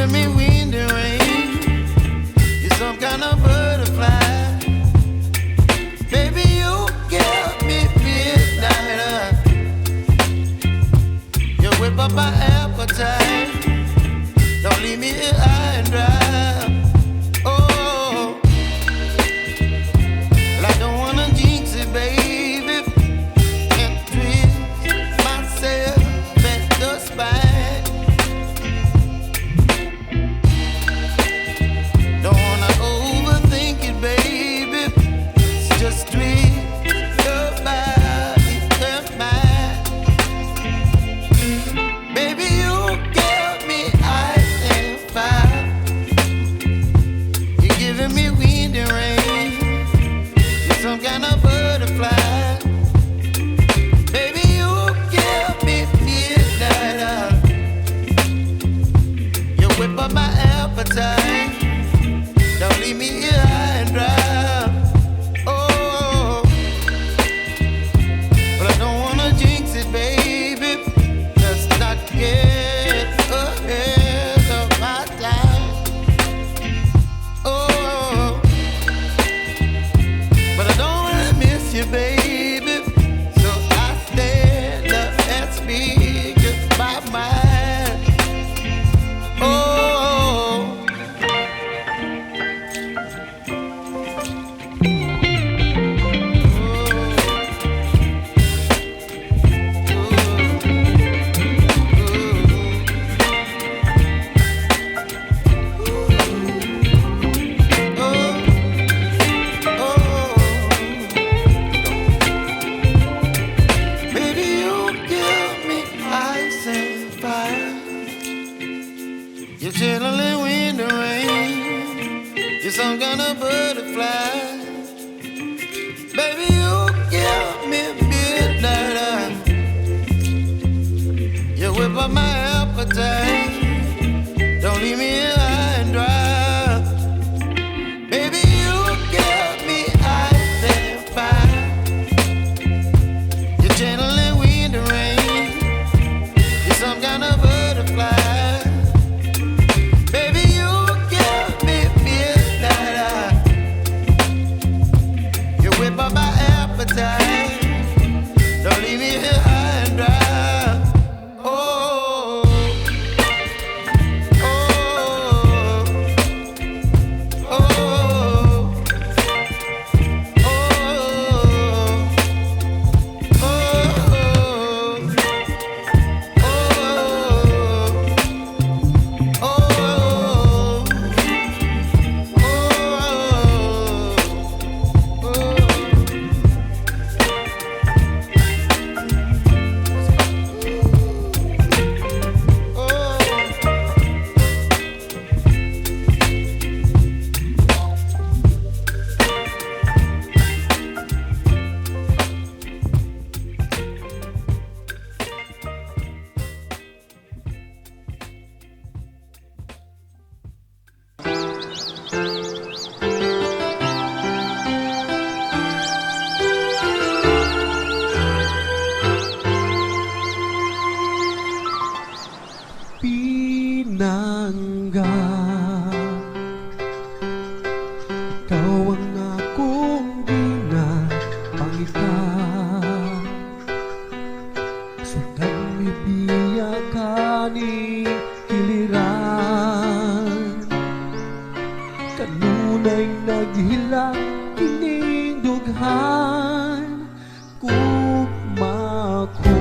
Giving me wind and rain. You're some kind of butterfly. Baby, you give me midnight. You whip up my appetite. Don't leave me here high and dry. Oh, well, I don't wanna jinx it, baby, and twist myself at the spine. Don't wanna overthink it, baby. It's just twist your body and mine. Baby, you give me ice and fire. You're giving me wind and rain. You're some kind of butterfly. Baby, you give me midnight. You whip up my appetite. Don't leave me here high and dry. Oh, but I don't wanna jinx it, baby. Let's not get ahead of my time. Oh, but I don't wanna miss you, baby. So I stand up and speak just my mind. Oh. Oh. Baby, you give me ice and fire. You're chilling when the rain. You're some kind of butterfly. Baby, you give me midnight. You whip up my appetite. Don't leave me here high and dry. Baby, you give me ice and fire. You're channeling wind and rain. You're some kind of butterfly. Baby, you give me midnight. You whip up my appetite. Don't leave me here high and dry. Oh. Oh. Pinangga, ikaw ang akong ginapangita. Sugtang mibiya ka ning kiliran, kanunay naghilak kining dughan. Gugma ko,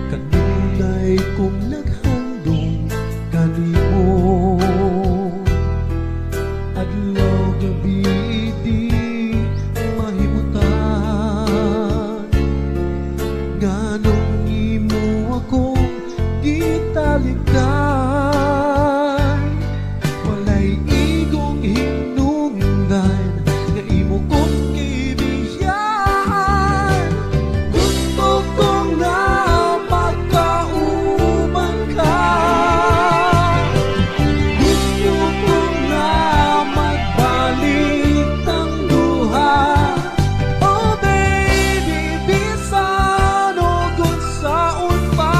kanunay kong naghandom kanimo. Adlaw gabi di mahimutan, nganong imo akong gitalikdan. Walay igong hinungdan nga imo kong gibiyaan. Gusto ko nga magkauban ka. Gusto ko nga magbalik ang duha. Oh baby, bisan og unsaon pa.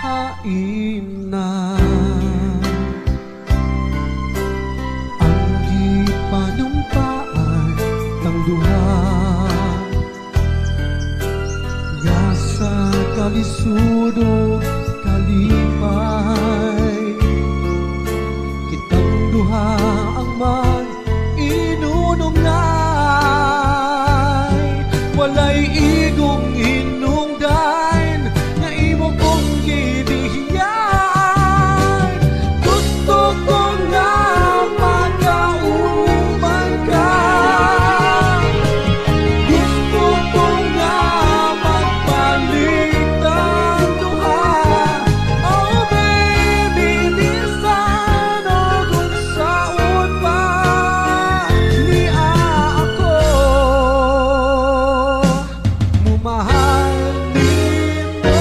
Haina ang gipanumpaan tang duha nga sa kalisod ug kalipay kitang duha ang mag-inunungay. Walay igong hinungdan nga imo kong gibihiyaan. Gusto ko nga magkauban ka. Gusto ko nga magpalit ang duha. Oh baby, bisan og unsaon pa, nia ako mumahal nimo,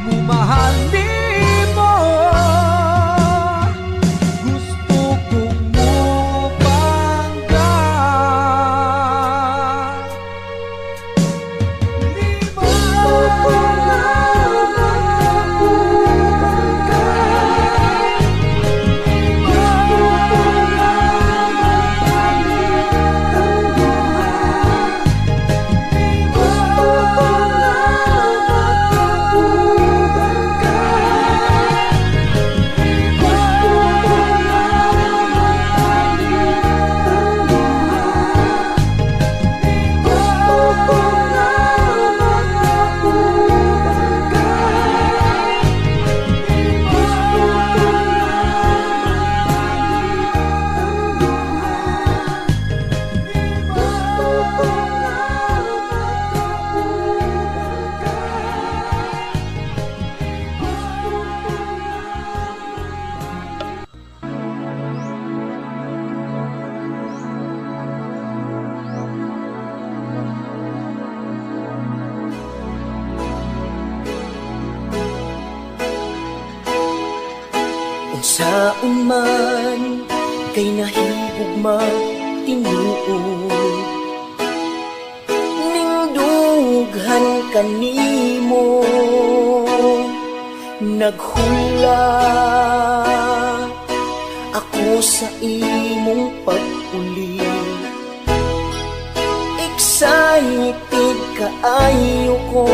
mumahal nimo. Gusto kong mupangga nimo. Gusto ko nga magkauban ka. Gusto ko nga magpalit ang duha. Gusto ko nga magkauban ka. Gusto ko nga magpalit ang duha. Gusto ko nga magkauban ka. Gusto ko nga magpalit ang duha. Gusto ko nga magkauban ka. Gusto ko nga magpalit. Unsaon man kay nahigugma tinuod, ningdughan kanimo naghula ako sa imong pag-uli. Excited kaayo ko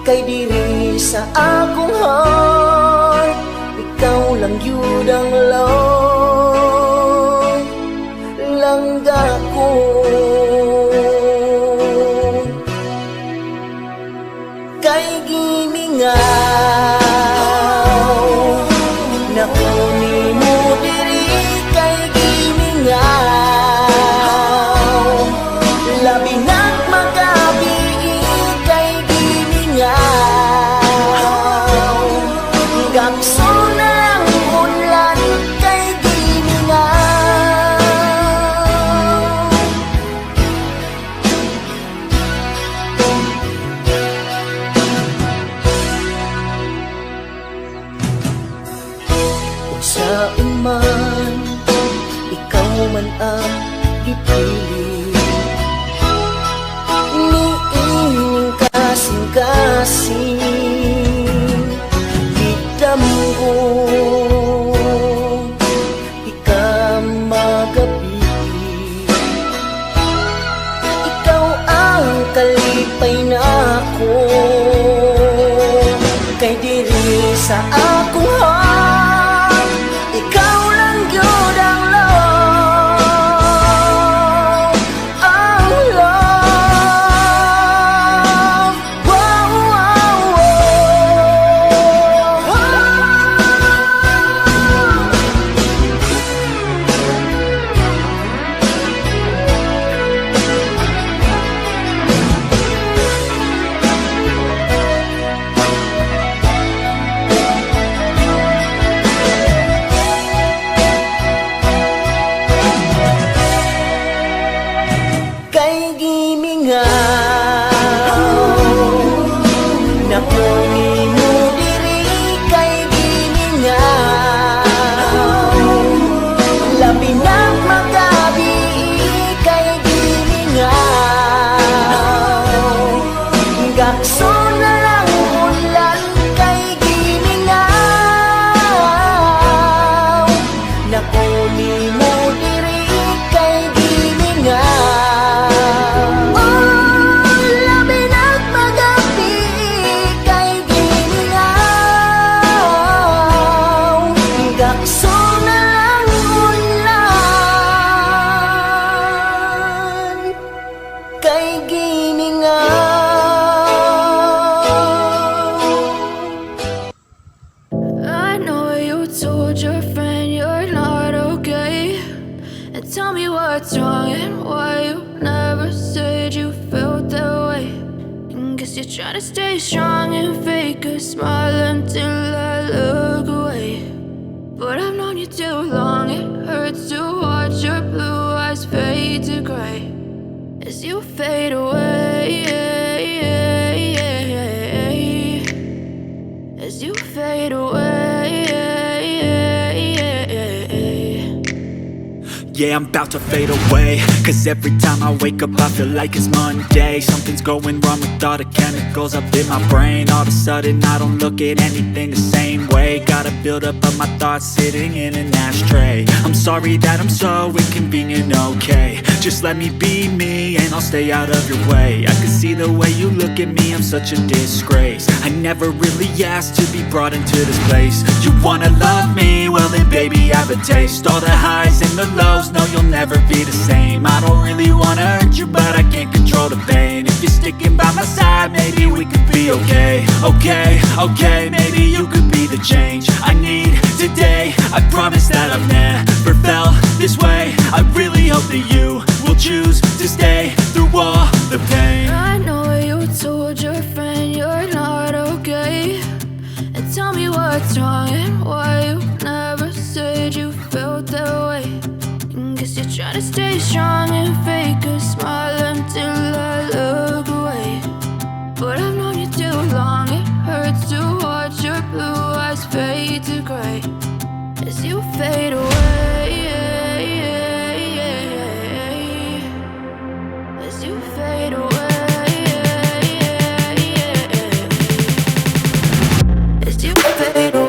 kay diri sa akong heart, ikaw lang yun ang love, langga ko. Kay gimingaw na ko nimo diri, kay gimingaw, labi na't magabi, kay gimingaw. Gakso na ang unlan kay gimingaw. Unsaon man, ikaw man ang gipili niining kasing-kasing. Gidamgo di ka magabi, ikaw ang kalipay nako kay diri sa akong heart, ikaw lang gyud ang love, ang love. Wow. Gakso na lang ulan kay gimingaw. Nako nimo diri kay gimingaw. Oh, labi na'g magabi kay gimingaw. Gakso na lang ulan kay gimingaw. I know you told your friend you're not okay. And tell me what's wrong and why you never said you felt that way. And guess you're trying to stay strong and fake a smile until I look away. But I've known you too long, it hurts to watch your blue eyes fade to gray as you fade away. As you fade away. Yeah, I'm about to fade away. 'Cause every time I wake up, I feel like it's Monday. Something's going wrong with all the chemicals up in my brain. All of a sudden, I don't look at anything the same way. Gotta build up of my thoughts sitting in an ashtray. I'm sorry that I'm so inconvenient, okay? Just let me be me and I'll stay out of your way. I can see the way you look at me, I'm such a disgrace. I never really asked to be brought into this place. You wanna love me? Well then, baby, I have a taste. All the highs and the lows, no, you'll never be the same. I don't really wanna hurt you, but I can't control the pain. If you're sticking by my side, maybe we could be okay. Okay, maybe you could be the change I need today. I promise that I've never felt this way. I really hope that you will choose to stay through all the pain. I know you told your friend you're not okay. And tell me what's wrong and why you never said you felt that way. And guess you're trying to stay strong and fake a smile until I look away. But I've known you too long, it hurts to watch your blue eyes fade to gray as you fade away. As you fade away. As you fade away.